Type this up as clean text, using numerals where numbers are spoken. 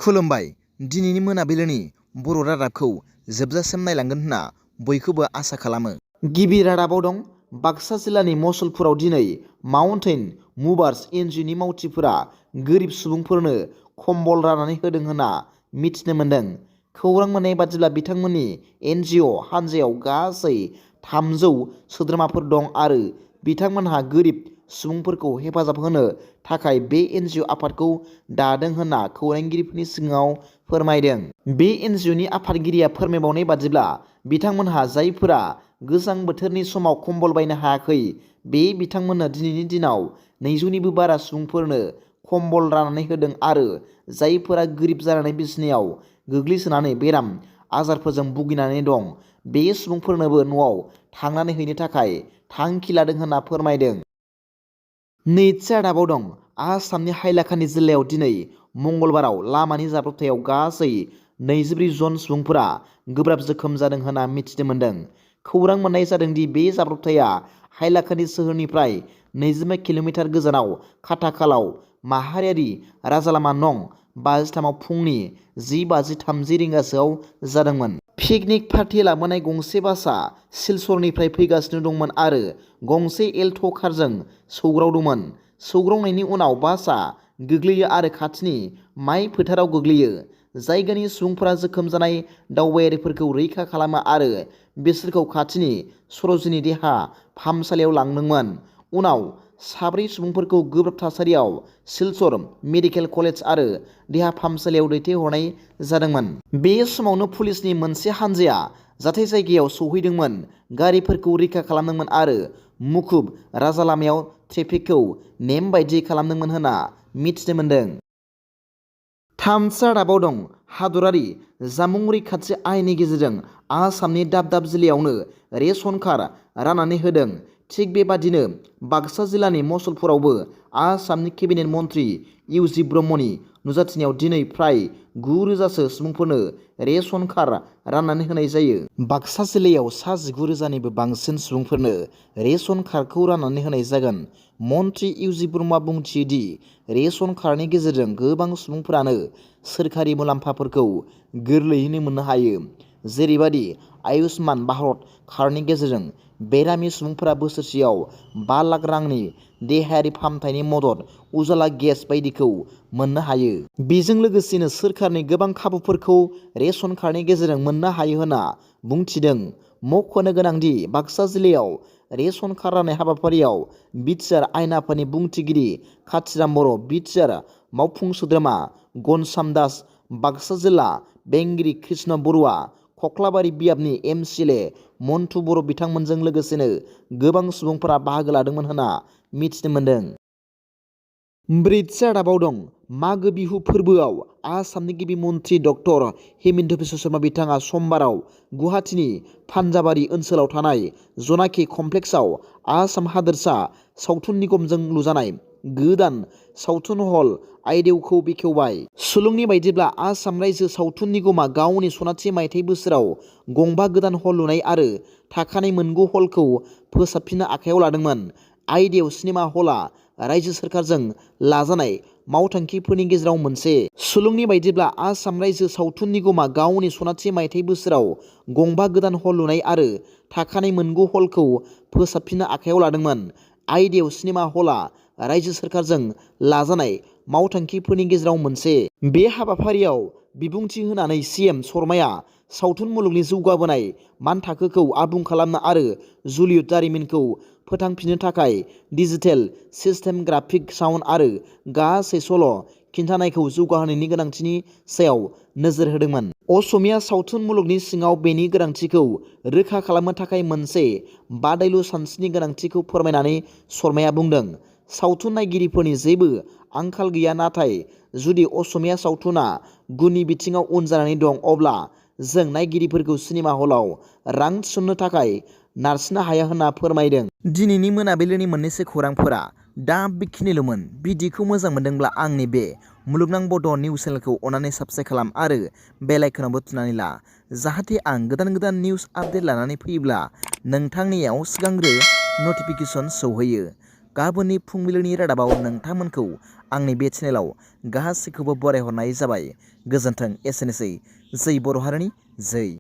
खुलुमबाय। दिनैनि मोनाबिलिनि बर' रादाबखौ जोबजासिम नायलांगोन होनना बयखौबो आसा खालामो। गिबि रादाबाव दं बाक्सा जिल्लानि मसलपुराव दिनै माउन्टेन मुभार्स NGOनि मावथिफोरा गोरिब सुबुंफोरनो कम्बल राननानै होदों होनना मिथिनो मोन्दों। खौरां मोननाय बादिब्ला बिथांमोननि NGO हानजायाव गासै 300 सोद्रोमाफोर दं आरो बिथांमोनहा गोरिब सुबुंफोरखौ हेफाजाब होनो थाखाय बे NGO आफादखौ दादों होनना खौरांगिरिफोरनि सिगाङाव फोरमायदों। बे NGOनि आफादगिरिया फोरमायबावनाय बादिब्ला बिथांमोनहा जायफोरा गोजां बोथोरनि समाव कम्बल बायनो हायाखै बे बिथांमोननो दिनैनि दिनाव 200निबो बारा सुबुंफोरनो कम्बल राननानै होदों आरो जायफोरा गोरिब जानानै बिसिनायाव गोग्लैसोनानै बेराम आजारफोरजों भुगिनानै दं बे सुबुंफोरनोबो न'आव थांनानै हैनो थाखाय थांखि लादों होनना फोरमायदों। नैथि रादाबाव दं आसामनि हाइलाकान्दि जिल्लायाव दिनै मंगलबाराव लामानि जाब्रबथायाव गासै 24 जन सुबुंफोरा गोब्राब जोखोम जादों होनना मिथिनो मोन्दों। खौरां मोननाय जादों दि बे जाब्रबथाया हाइलाकान्दि सोहोरनिफ्राय 25 किल'मिटार गोजानाव खाथाखालाव माहारियारि राजालामा नं 53आव फुंनि 10:30 रिंगासोआव जादोंमोन। पिकनिक पार्टि लाबोनाय गंसे बासआ सिलचरनिफ्राय फैगासिनो दंमोन आरो गंसे एल्ट' कारजों सौग्रावदोंमोन। सौग्रावनायनि उनाव बासआ गोग्लैयो आरो खाथिनि माइ फोथाराव गोग्लैयो। जायगानि सुबुंफोरा जोखोम जानाय दावबायारिफोरखौ रैखा खालामो आरो बिसोरखौ खाथिनि सर'जिनी देहा फाहामसालियाव लांदोंमोन। उनाव 4 सुबुंफोरखौ गोब्राब थासारियाव सिलचर मेडिकेल कलेज आरो देहा फाहामसालियाव दैथायहरनाय जादोंमोन। बे समावनो पुलिसनि मोनसे हानजाया जाथाय जायगायाव सौहैदोंमोन, गारिफोरखौ रैखा खालामदोंमोन आरो मुखुब राजालामायाव ट्रेफिकखौ नेम बायदियै खालामदोंमोन होनना मिथिनो मोन्दों। थामथि रादाबाव दं हादरारि जामुं रैखाथि आयेननि गेजेरजों आसामनि दाब दाब जिल्लायावनो रेशन कार्ड राननानै होदों। थिग बेबादिनो बाक्सा जिल्लानि मसलपुरावबो आसामनि केबिनेट मन्थ्रि इउजि ब्रह्मनि नुजाथिनायाव दिनै फ्राय 9,000सो सुबुंफोरनो रेशन कार्ड राननानै होनाय जायो। बाक्सा जिल्लायाव सा 19,000निबो बांसिन सुबुंफोरनो रेशन कार्डखौ राननानै होनाय जागोन। मन्थ्रि इउजि ब्रह्मआ बुंथियो दि रेशन कार्डनि गेजेरजों गोबां सुबुंफोरानो सोरखारि मुलाम्फाफोरखौ गोरलैयैनो मोननो हायो। जेरैबादि आयुष्मान भारत कार्डनि गेजेरजों बेरामि सुबुंफोरा बोसोरसेयाव 5 लाख रांनि देहायारि फाहामथायनि मदद, उजाला गेस बायदिखौ मोननो हायो। बेजों लोगोसेनो सोरखारनि गोबां खाबुफोरखौ रेशन कार्डनि गेजेरजों मोननो हायो होनना बुंथिदों। मख'नो गोनांदि बाक्सा जिल्लायाव रेशन कार्ड राननाय हाबाफारियाव BTR आयेन आफादनि बुंथिगिरि काथिराम बर', BTR मावफुं सोद्रोमा गनसाम दास, बाक्सा जिल्ला बेंगिरि कृष्ण बरुवा, खख्लाबारि बियाबनि MCLA मन्टु बर' बिथांमोनजों लोगोसेनो गोबां सुबुंफोरा बाहागो लादोंमोन होनना मिथिनो मोन्दों। ब्रैथि रादाबाव दं मागो बिहु फोरबोआव आसामनि गिबि मन्थ्रि डक्टर हेमन्त बिश्व शर्मा बिथाङा समबाराव गुवाहाटीनि पान्जाबारि ओनसोलाव थानाय जनाखि कमप्लेक्सआव आसाम हादोरसा सावथुन निगमजों लुजानाय गोदान सावथुन हल आइडेवखौ बेखेवबाय। सुलुंनि बायदिब्ला आसाम रायजो सावथुन निगमा गावनि सनाथि मायथाइ बोसोराव गंबा गोदान हल लुनाय आरो थाखानाय मोनगु हलखौ फोसाबफिननो आखायाव लादोंमोन। आइडेव सिनेमा हलआ रायजो सोरखारजों लाजानाय मावथांखिफोरनि गेजेराव मोनसे। सुलुंनि बायदिब्ला आसाम रायजो सावथुन निगमा गावनि सनाथि मायथाइ बोसोराव गंबा गोदान हल लुनाय आरो थाखानाय मोनगु हलखौ फोसाबफिननो आखायाव लादोंमोन। आइडेव सिनेमा हलआ रायजो सोरखारजों लाजानाय मावथांखिफोरनि गेजेराव मोनसे। बे हाबाफारियाव बिबुंथि होनानै CM शर्माया सावथुन मुलुगनि जौगाबोनाय मानथाखोखौ आबुं खालामनो आरो जलिउड जारिमिनखौ फोथांफिननो थाखाय डिजिटेल सिस्टेम, ग्राफिक, साउन्ड आरो गासै सल' खिन्थानायखौ जौगाहोनायनि गोनांथिनि सायाव नोजोर होदोंमोन। असमिया सावथुन मुलुगनि सिङाव बेनि गोनांथिखौ रोखा खालामनो थाखाय मोनसे बादायलु सानस्रिनि गोनांथिखौ फोरमायनानै शर्माया बुंदों, सावथुन नायगिरिफोरनि जेबो आंखाल गैया, नाथाय जुदि असमिया सावथुना गुननि बिथिङाव उन जानानै दं अब्ला जों नायगिरिफोरखौ सिनेमा हलाव रां थिसननो थाखाय नारसिननो हाया होनना फोरमायदों। दिनैनि मोनाबिलिनि मोननैसो खौरांफोरा दा बेखिनिल'मोन। भिडिअखौ मोजां मोनदोंब्ला आंनि बे मुलुगनां बड' निउस चेनेलखौ अन्नानै साबस्क्राइब खालाम आरो बेल आइकनावबो थुनानै ला, जाहाथे आं गोदान गोदान निउस आपडेट लानानै फैयोब्ला नोंथांनियाव सिगांग्रो नटिफिकेसन सौहैयो। गाबोननि फुंबिलिनि रादाबाव नोंथांमोनखौ आंनि बे चेनेलाव गासैखौबो बरायहरनाय जाबाय। गोजोन्थों। एसेनोसै। जै बर' हारिनि जै।